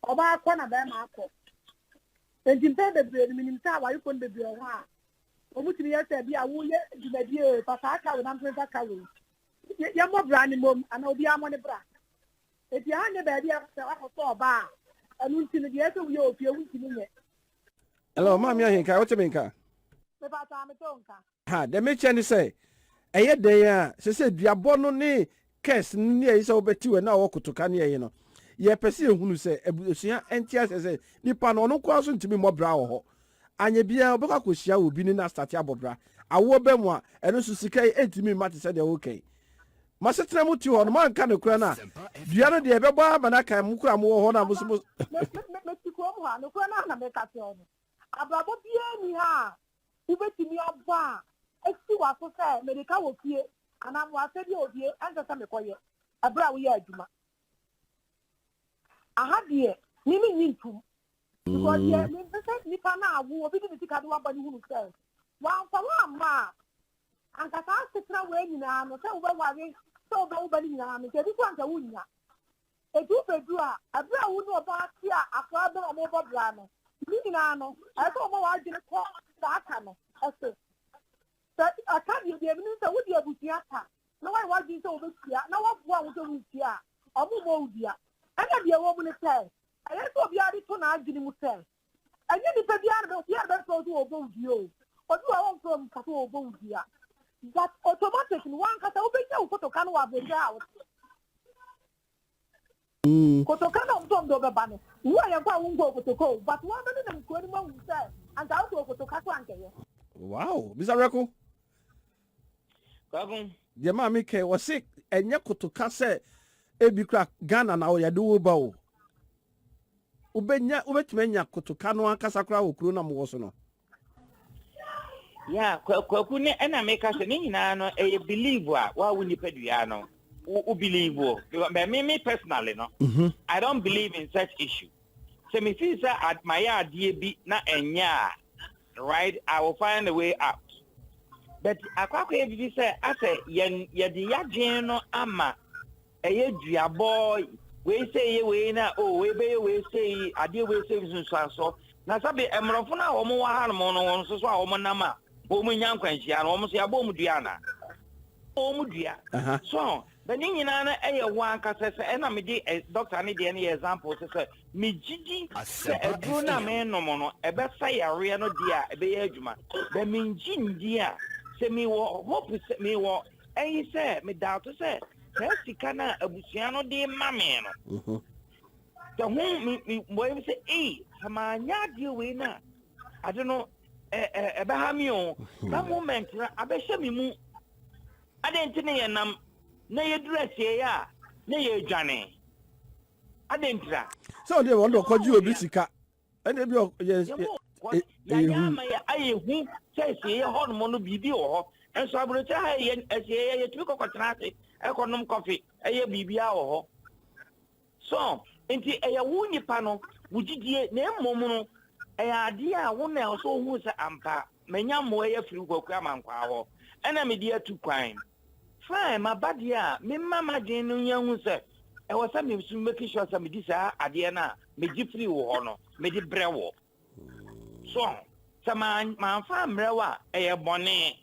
ɔbaa kɔ na bɛrima akɔ nti mpɛn bebree no menim sɛ awarefoɔ no bebree wɔ hɔ a wɔn tumi yɛ sɛ bi a woyɛ dwumadie fa saa ka wei na mfa ka wei yɛmmɔ bra ne mmom anaa obiara mmɔ ne bra. Enti ɛha nyɛ baabi a sɛ woakɔtɔ ɔbaa a, ɛno nti no deɛ ɛsɛ sɛ woyɛ wɔ fie wontumi nyɛ. Hello, Maame Ahenka, wote me nka? Mepakyɛ a mete wo nka. Ha, deɛ mekyɛ ne sɛ, ɛyɛ dɛn a, sɛ sɛ duabɔ no ne curse no ne ɛyi sɛ wobɛte wɔ na ɔwɔ kotoka ne ɛyi no, yɛpɛ sɛ yɛhunu sɛ abusua nte aseɛ sɛ nipa no ɔno nko ara so ntumi mmɔ bra wɔ hɔ. Anyɛ biara wobɛkɔ akɔhyia obi ne no astate abɔ bra. Awoɔ ba mu a, ɛno nso sika yi ɛntumi mma te sɛ deɛ woreka yi. Mo asetena mu te hɔ no, moanka nokorɛ no a, dua no deɛ ɛbɛbɔ ara ma no aka mo koraa mowɔ hɔ no a mo nso mo. Me, me, me, mete kurom hɔ a, nokorɛ no ara na meka kyerɛ wo no. Abrabɔ biara nni ha a wobɛtumi abɔ a asi w'aso sɛ mede ka wɔ fie anaa mewɔ asɛdeɛ wɔ fie ɛnsɛ sɛ mekɔyɛ ɛberɛ a woyɛ adwuma. Aha deɛ, me mennye ntom. Because deɛ mempɛ sɛ nipa no a wo obi de ne sika de waba no hunu sɛ wamfa wo amma a, anka saa asetena wei nyinaa no sɛ wobɛware sɛ wobɛwo ba no nyinaa no nka ebi so anka wonnya. Eti wobɛduru a, ɛberɛ a wo ne ɔbaa te a akwadaa bɛn a wɔrebɔ bra no, ne nyinaa no, ɛsɛ sɛ wɔma w'adwene kɔ saa ka no so. Sɛ ɛka deɛ deɛ menim sɛ wode abusua ka na woayɛ w'adwene sɛ wobɛtua na woaboa wo sɛ wontua a, wɔmmɔ wo dua. Ɛna deɛ ɛwɔ mu ne sɛ, Ɛyɛ sɛ obiara de to n'adwene mu sɛ, ɛnyɛ nipa biara na obiara na bɛfrɛ wo sɛ ɔrebɔ wo dua o. Obi wɔ hɔ a ɔmfrɛ wo nka sɛ ɔrebɔ wo dua. But automatic no, w'ankasa wobɛnya wo kotoka no wɔ aburokyire a wote. Kotoka no a wɔn sɛ wɔn de wobɛba no, wo a yɛmfa wo nkɔɔ kotoka o, but woabɛnenam kuro no mu ahu sɛ anka wode wo kotoka so ankɛyɛ. Wow! Bisa Werɛko. Kwaku. Deɛ maame kɛ wɔse ɛnyɛ kotoka sɛ ebi kora Ghana na yɛde wo ba o. Wobɛnya wobɛtumi anya kotoka no ankasa koraa wɔ kuro na mowɔ so no. Ya kwaku ne ɛna meka sɛ ne nyinaa no ɛyɛ believe a wa wo nipadua no wo believe o because me me personally no mm -hmm. I don't believe in such issue. Sɛ me feel sɛ mayɛ adeɛ bi na ɛnyɛ a right I will find a way out but akɔ akɔyɛ biribi sɛ asɛ yɛn yɛde yadwen no ama ɛyɛ duabɔ wei sɛ yɛ wei na o oh, wei bɛyɛ wei sɛ yi adeɛ wei sɛ nsunsuansoɔ na sɛbe mmorɔfo no a wɔn wɔ ha nom no wɔn nso so a wɔn nam a wɔn nya nkwanhyia no wɔn nso yɛabɔ wɔn dua ana wɔn dua so But ne nyinaa no ɛyɛ wo ankasa sɛ ɛna mede doctor no deɛ no yɛ example sɛ sɛ megyidi sɛ Asempa aduro no a FM. menom no ɛbɛsa yareɛ no deɛ a ɛbɛyɛ adwuma but mengye ndi a sɛ mewɔ hope sɛ mewɔ ɛyi sɛ me doubt sɛ saa sika no a abusua no de ma me no sɛ ho me me wɔyɛ sɛ ei sɛ manyɛ adeɛ wei no a ade no ɛ ɛ ɛbɛha me o that moment no abɛhyɛ me mu. Adɛn nti na yɛnam na yɛduru asieeɛ a, na yɛredwane? Adɛn ntira? Sɛ ɔde wɔn de ɔkɔgye obi sika ɛna ebi ɔyɛ ɛyɛ hu. Ama yɛ ayɛ hu sɛ asieeɛ hɔnom no biribi wɔ hɔ. Nso aburokyire ha yɛ asieeɛ yɛtumi kɔkɔtena ase ɛkɔnom kɔfe ɛyɛ biribiara wɔ hɔ. So nti ɛyɛ wo nipa no wo gyidie na mmom no ɛyɛ adeɛ a wo na ɛwɔ sɛ wohu sɛ ampa Manya mmoa yi afiri Kwaku Amankwaa hɔ ɛna mede atu kwan. Fine, maba deɛ a, memma m'adwene no nya hu sɛ ɛwɔ sɛ me nso make sure sɛ medi saa adeɛ no a megye firii wo hɔ no, mede brɛ wo. So ɔho? Sɛ mamfa ammrɛ wo a, ɛyɛ bɔne.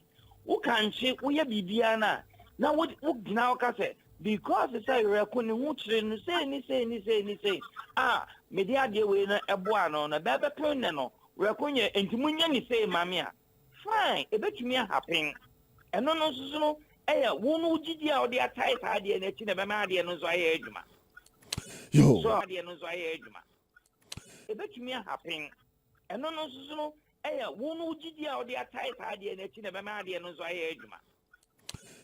Wo kankye, woyɛ biribiara no a, na wo wogyina hɔ ka sɛ, because sɛ Werɛko ne ho kyere no sei ne sei ne sei ne sei a mede adeɛ wei no boaa no no, ɛbɛbɛpem nnɛ no, Werɛko nyɛ, enti monyɛ ne sei ma me a, fine, ɛbɛtumi ahapen. Ɛno no nso so no, ɛyɛ wo no wo gyidie a wode atae saa adeɛ no akyi na ɛbɛma adeɛ no nso ayɛ adwuma. Yo. So adeɛ no nso ayɛ adwuma. Ɛbɛtumi ahapen. Ɛno no nso so no, ɛyɛ wo no wo gyidie a wode atae saa adeɛ no akyi na ɛbɛma adeɛ no nso ayɛ adwuma.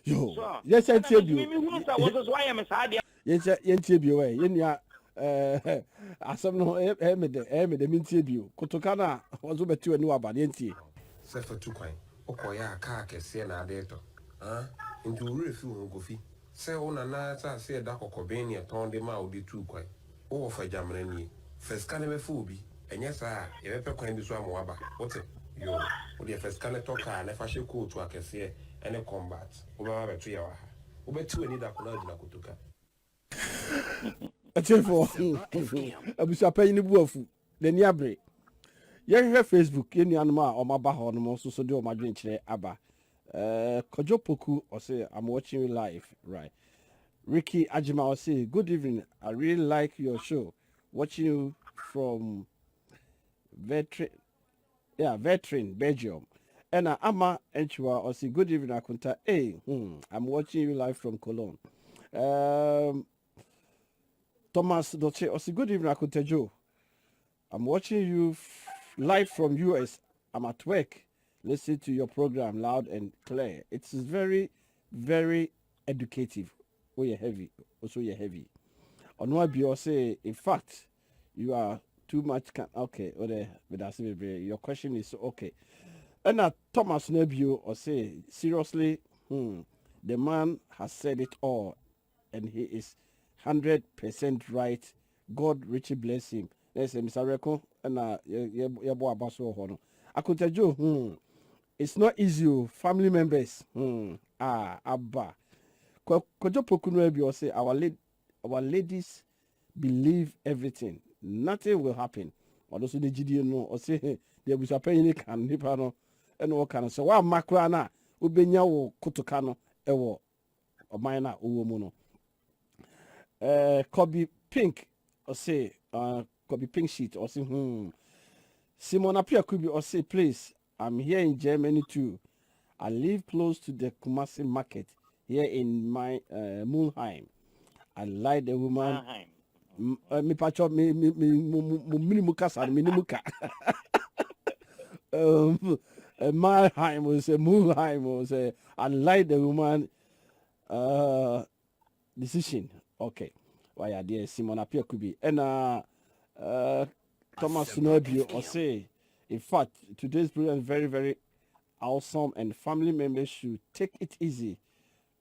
Yo. So, Yɛsɛ ɛna ntie me bio. nso mehunu sɛ wo nso so woayɛ me saa adeɛ Yɛnhyɛ yɛntie bio ɛ yɛn nua ɛɛ asɛm no ɛyɛ me dɛ ɛyɛ me dɛ mentie bio kotoka no a wɔn nso bɛte w'ani waba no yɛntie. Sɛ fa tu kwan. Wokɔeɛ a kaa kɛseɛ na ade retɔ. Haa nti wo werɛ fi wo ho Kofi. Sɛ wo nana asase a ɛda kɔkɔben ne ɛtɔn de maa wo de tuu kwan. Wo wɔfa Gyamena nie. Fa sika no bɛfa obi. Ɛnyɛ saa a, yɛbɛpɛ kwan bi so ama woaba. Wote? Yoo. Wo deɛ fa sika no tɔ kaa na fa hyɛ kootu akɛseɛ ne combat. Wobɛba abɛto yɛn wɔ ha. Wobɛte w'ani da ko na agyina kotoka. Atiefo, abusuapanyin bu afu, n'ani abere. Yɛhwehwɛ Facebook, yɛn nuanom a wɔaba hɔ no nso so de wɔn adwenkyerɛ aba. Kojo Poku ɔse, "I'm watching you live," right. Ricky Ajima ɔse, "Good evening, I really like your show. Watching you from Vetrin, yeah, Vetrin, Belgium." Ɛna Ama Enchiwa ɔse, "Good evening, Akunta. Hey, I'm watching you live from Cologne." Thomas Doche ɔse, "Good evening, Akunta Joe. I'm watching you live from US. I'm at work. Listen to your program loud and clear. It's very, very educative." Oh, you're heavy. Also, you're heavy. Ɔno abi ɔse, "In fact, you are too much." Can okay. Oh, there. Your question is okay. Ɛna Thomas Nebio ɔse, "Seriously, the man has said it all, and he is 100% right. God richly bless him." Na sɛ Mr. Reko ɛna yɛbɔ aba so wɔ hɔ no. Akontadwo, it's not easy o, family members, ah, aba. Kwadwo Poku no abi ɔse, Our ladies believe everything. Nothing will happen." Ɔno nso ne gyidie no, ɔse deɛ abusuapanyin ka no, nipa no ɛna ɔka no sɛ woamma koraa no a, wobɛnya wo kotoka no ɛwɔ ɔman no a ɔwɔ mu no. Kobe Pink ɔse, Kobe Pink Sheet ɔse, Simon Apiakubi ɔse, "Please, I'm here in Germany too. I live close to the Kumasi market here in my Mulheim. I like the woman." Mannheim. Mipatwɔ me me me mo mo mini mu kasa no, me ni mu ka Mannheim ɔsɛ Mulheim ɔsɛ, "I like the woman decision." Okay, wayɛ adeɛ, Simon Apiakubi. Ɛna Thomas Sunabio ɔse, "In fact, today's program is very, very awesome and family members should take it easy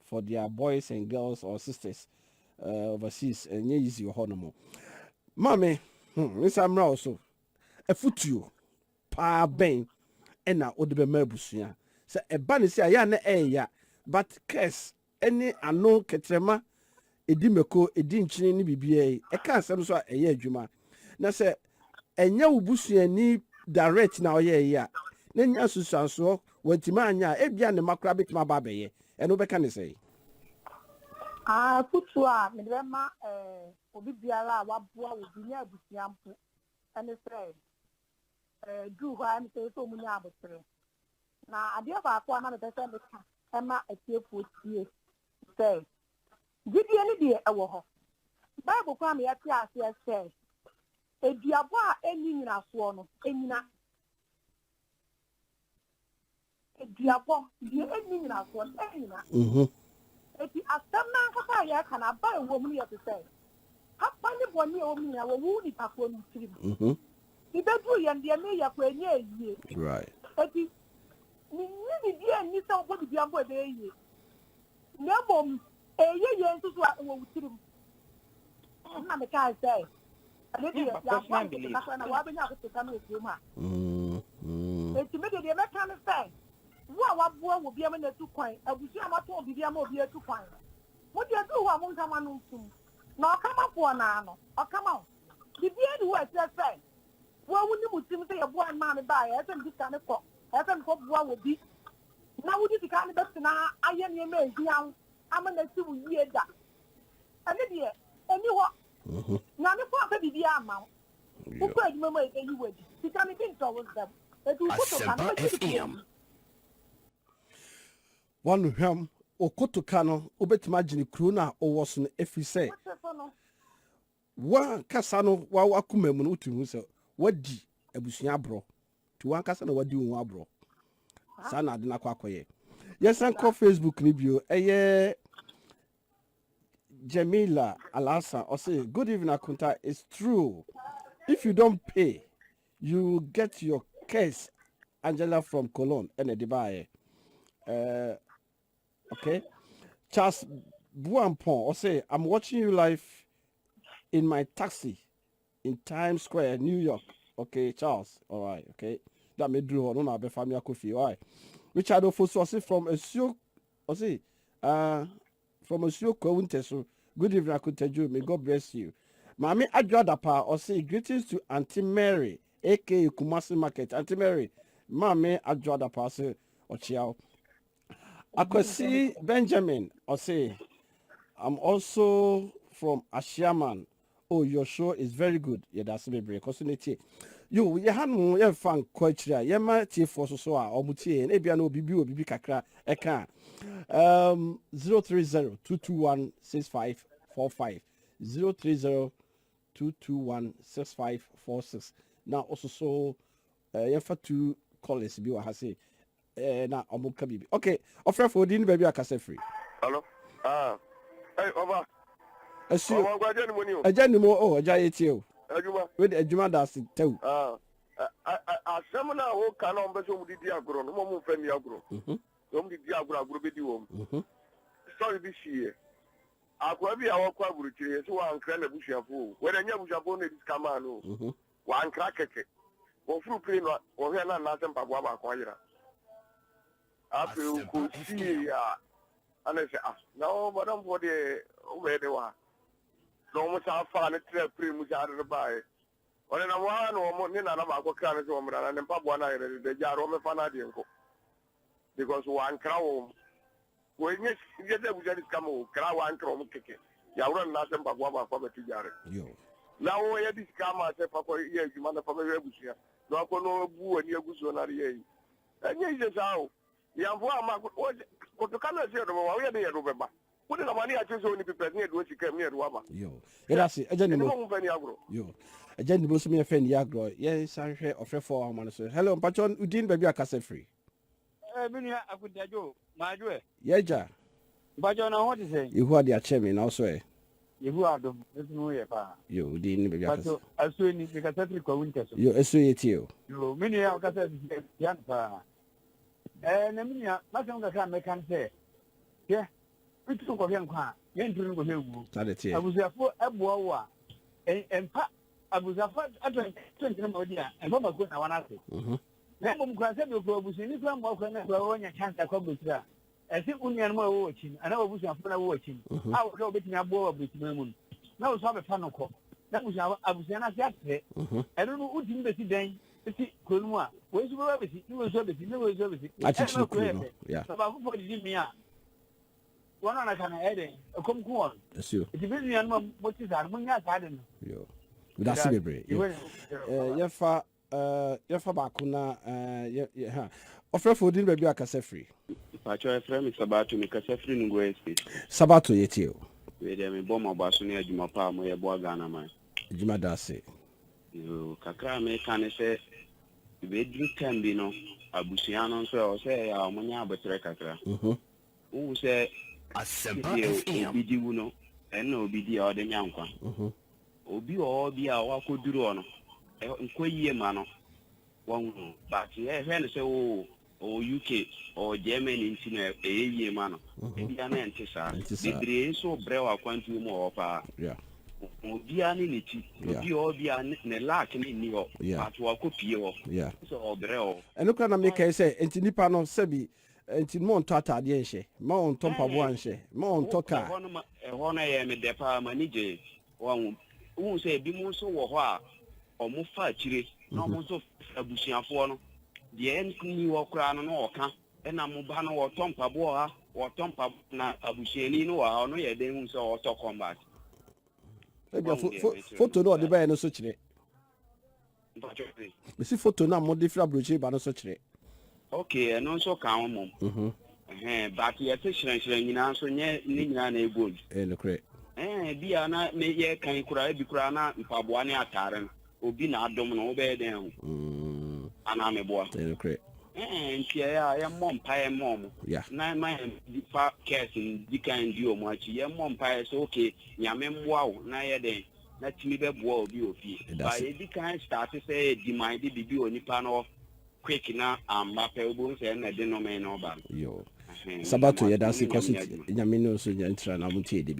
for their boys and girls or sisters overseas. Ɛnyɛ easy wɔ hɔ nom." Maame, nsa mmra wo so. Afutuo paa bɛn ɛna wode bɛma abusua sɛ ɛba ne sɛ ayɛ a na ɛɛya, but curse ɛne ano kɛtrɛma ɛdi mako, ɛdi nkyene ne biribiara yi ɛka asɛm so a ɛyɛ adwuma, na sɛ ɛnyɛ wo busuani direct na ɔyɛ yi a, na nya nsusuansoɔ wɔntumi anya a, ebia ne mma koraa bɛtumi aba abɛyɛ ɛno, bɛka ne sɛ? Afotuo a mede bɛma obi biara a waboa obi ne abusua mpo ɛne sɛ duru hɔ a, ɛne sɛ ɔmu nya abotire. Na adeɛ baako a na mepɛ sɛ meka ɛma atiefoɔ tie sɛ gyidie no deɛ, ɛwɔ hɔ. Bible koraa ma yɛte aseɛ sɛ eduabɔ a ɛnni nyinasoɔ no ɛnyina. Eduabɔ deɛ ɛnni nyinasoɔ no ɛnyina. Eti asɛm n'ankasa a yɛreka no, aba a ɛwɔ mu no yɛ te sɛ papa ne bɔne a ɛwɔ mu nyinaa wɔwu nipa korɔ no tirim. Mebɛduru yɛn deɛ meyɛ kɔ ɛnyɛ yie. Eti menyi biribi anni sɛ wobɔ biribi ambɔ ɛbɛyɛ yie, na mmom ɛyɛ yie nso so a, ɛwɔ wo tirim. Na mekae sɛ ɛno deɛ, yɛaboa nkotoka koraa na woabɛnya akotoka no wɔ kurom a. Eti me deɛ mɛka ne sɛ wo a waboa wɔ bi ama no atu kwan, abusua a matɔn biribi ama obi atu kwan, mo deɛ, duru hɔ a, monkama no ntom na ɔkamafoɔ naa no ɔkama wo. Biribiara ni hɔ a ɛkyerɛ sɛ woawu ne mu tirim sɛ yɛboa no maa me baeɛ, ɛsɛ mede sika ne kɔ, ɛsɛ mekɔboa wɔ bi na wode sika no bɛtena ayɛ nneɛma a ɛhia wo ama no asi wo yie da. Ɛne deɛ ɛni hɔ. Nyame kɔ amfa biribiara amma wo. Wokɔ adwuma mu a, ɛbɛyi wo adi. Sika no bi ntɔ wo nsɛm. Ɛti wo kotoka no Asempa wobɛgye ne FM. kuo. Wano hwam okotoka no, wobɛtumi agyene kuro no a wowɔ so no, ɛfiri sɛ wote so no wankasa no wa wakoma mu no, wotumi hu sɛ wadi abusua aborɔ, nti wankasa na wadi wo ho aborɔ. Saa na ade no akɔ akɔyɛ. Yɛsan kɔ Facebook no bio. Ɛyɛ Jamila Alasa ɔse, "Good evening, Akunta. It's true, if you don't pay, you will get your case. Angela from Cologne." Ɛna ɛde baayɛ. Okay, Charles. Boampong ɔse, I'm watching you live in my taxi in Times Square, New York. Okay, Charles. All right, okay. That me drew hɔ no na abɛfa me akɔ fie. All right. Richard Ofosu ɔse from Asuo ɔse from Asuo Kwawu Ntɛso. Good evening, Akontadwo. May God bless you. Maame Adwo Adapa ɔse greetings to Auntie Mary aka Kumasi Market. Auntie Mary, Maame Adwo Adapa ɔse ɔkyea wo. Akwasi Benjamin ɔse I'm also from Ashiaman. Oh, your show is very good. Yɛda ase bebree. Kɔ so na tie. Yo, yɛ ha no yɛmfa nkɔ akyiri a yɛma tiefoɔ so so a ɔmo tie yɛn. Ebia na obibi wɔ bibi kakra ɛka a. 030 221 6545 030 221 6546 na ɔsoso yɛmfa two callers bi wɔ ha se na ɔmo ka biribi. Okay, ɔfrɛfo odi ne baabi akasa firi. Hello. Ah. Hey, Oba. Asuo. Ọmọ agya ni mo ni o. Agya ni mo o, agya yɛ tie o. Adwuma. Wede adwuma da ase tɛw. Ah. Asɛm no a woka na ɔmpɛ sɛ ɔmde di agorɔ no, ma ɔmomfa nni agorɔ. Sɛ ɔmde di agorɔ, agorɔ bɛdi wɔ mu. Story bi siiɛ. Akoa bi a wɔkɔ aburokyire, yɛ sɛ wankra n'abusuafoɔ o. Wɔde nyɛ abusuafoɔ no na ɛdi sika maa no o. Wankra kɛkɛ. Wɔforo pire no, wɔhwɛ na anaasɛ mpaboa baako ayera. Afei wokɔsie a, ana sɛ ah, na ɔbadamfoɔ deɛ wobɛyɛ de wɔ ha. Na wɔn san faa ne tena pire mu saa de no baeɛ. Ɔne nam hɔ ara na wɔn ne nana baako kra no sɛ wɔn mmra na ne mpaboa no ayerɛ deda gya wɔn mɛfa no adeɛ nkɔ. Because wankra wɔn. Wɔnyɛ yɛ sɛ abusua de sika ma wɔn kra wankra wɔn kɛkɛ. Yɛaworɔ ne nan sɛ mpaboa baako abɛto gyare. Na wɔyɛ de sika ama sɛ fa kɔ yɛ adwuma na fa bɛhwɛ abusua. Na wakɔ na wabu w'ani agu soɔ na ade yɛ yi. Ɛnyɛ yiye saa o. Yɛamfo amma kotoka no a ɛsɛ yɛde bɛba, woyɛ de yɛde bɛba. Wode nam ani akyerɛ sɛ onipi pɛ ne yɛde wo sika mu ne yɛde wo aba. Yo. Yɛda ase, agya Nimo. Ɛne mo mfa ni agorɔ. Yo. Agya Nimo so meyɛfɛ ni agorɔ. Yɛnsan hwɛ ɔfrɛfoɔ ahoma no so. Hello, mpakyɛ wo din baabi akasa firi. Me nua Akontadwo, maadwo ɛ. Yɛgya. Mpakyɛ na ho te sɛn? Yehowa de akyɛ me na wo so ɛ. Yehowa adom, me so me ho yɛ paa. Yo, wo din ne baabi akasa. Mpakyɛ asuo ni, mekasa firi Kwawu Ntɛso. Yo, asuo yɛ tie o. Yo, me nua a ɔkasa sisi tia no paa. Na me nua, m'asɛm kakra a mɛka ne sɛ, hwɛ, wotumi nkɔhwɛ nkwa a, yɛntumi nkɔhwɛ wuo. Saa de teɛ. Abusuafoɔ ɛboa wo a, ɛmfa abusuafoɔ ato nkyɛn ma wodi a, ɛmfa mako na wɔn ase. Na mmom kura sɛ bi okura abusuani kura mmoa kura na kura wɔnya chance akɔ aburokyire a, ɛsɛ wo nuanom a ɛwɔ w'akyi no anaa w'abusuafoɔ no a ɛwɔ w'akyi no a wɔhwɛ wɔbɛtumi aboa wɔ aburokyima mu no na wo so abɛfa no kɔ na abusua abusua no ase atrɛ. Ɛno no wotumi bɛsi dan si kuro no mu a, wei nso bɛba bɛsi ne wei nso abɛsi ne wei nso abɛsi. Akyekyere ɛma kuro kuro yɛ no. fɛ. Yeah. Sɛ baakofoɔ didi mmea a, wɔn a naka no ɛyɛ dɛn ɛkɔm ku wɔn. Asuo. Nti me nuanom a mote saa no, monyɛ saa de no. Yo. Meda ase bebree. Yo. Yɛfa yɛfa baako na yɛ yɛ ha. Ɔfrɛfo din baabi akasa firi. Mpakyɛ ɛfrɛ me Sabato, mekasa firi Nungua Estate. Sabato yɛ tie o. Wei deɛ mebɔ mo aba so ne adwuma pa a moyɛ boa Ghana man. Adwuma da ase. Yoo, kakra a meka ne sɛ ɛbɛduru time bi no abusua no nso ɛwɔ sɛ ɛyɛ a wɔnyɛ aboterɛ kakra. Wohu sɛ Asempa sɛdeɛ FM. obi di wu no ɛno na obi di a ɔde nya nkwa. Obi wɔ hɔ bi a wakɔduru hɔ no nkɔ yie ma no wahu, but yɛhwɛ no sɛ oo ɔwɔ UK, ɔwɔ Germany nti no ɛyɛ yie ma no. Ebia na ɛnte saa. Ɛnte saa. Bebree nso brɛ wɔ akwantuo mu wɔ hɔ paa. Obiara ne ne ti. Obi wɔ hɔ bi a ne luck ne nni hɔ. But wakɔ pie hɔ. Sɛ ɔbrɛ hɔ. Ɛno kora na meka yi sɛ nti nipa no sɛbi nti ma ɔntɔ ataadeɛ nhyɛ, ma ɔntɔ mpaboa nhyɛ, ma ɔntɔ kaa. Ɛhɔ no ma ɛhɔ no ɛyɛ me dɛ paa, m'ani gye. Wahu. Wohu sɛ ebinom nso wɔ hɔ a ɔmo fa akyire na ɔmo nso abusuafoɔ no deɛ ɛnni hɔ koraa no na ɔka ɛna mo ba no wɔtɔ mpaboa wɔ ha, wɔtɔ mpaboa na abusuani no wɔ ha, ɔno yɛ dɛn hu sɛ ɔtɔ combat. Ebia foto no ɔde bɛyɛ no so kyerɛ. Mesi foto no a mode firi aburokyire ba no so kyerɛ. Okay, ɛno nso ka ho mom. But yɛte hyerɛnhyerɛn nyinaa nso nyɛ ne nyinaa na ɛyɛ gold. Ɛyɛ nokorɛ. Bi a na me yɛ kan koraa, ebi koraa na mpaboa ne ataare no obi na adom no, wobɛyɛ dɛn ho? Anaa meboa? Ɛyɛ nokorɛ. Nti ɛyɛ a yɛmmɔ mpaeɛ mma ɔmo. Na ma yɛn fa curse di kan di ɔmo akyi. Yɛmmɔ mpaeɛ sɛ okay, Nyame mmoa wo na yɛ dɛn na tumi bɛboa obi wɔ fie. Ba yɛdi kan start sɛ yɛ demand biribi wɔ nipa no hɔ quick na amma pɛ, wobɛhu sɛ ɛna de nnome no ba no. Yo. Sabato, yɛda ase. Kɔ so, Nyame ne nso nya ntra na mo tie de bia.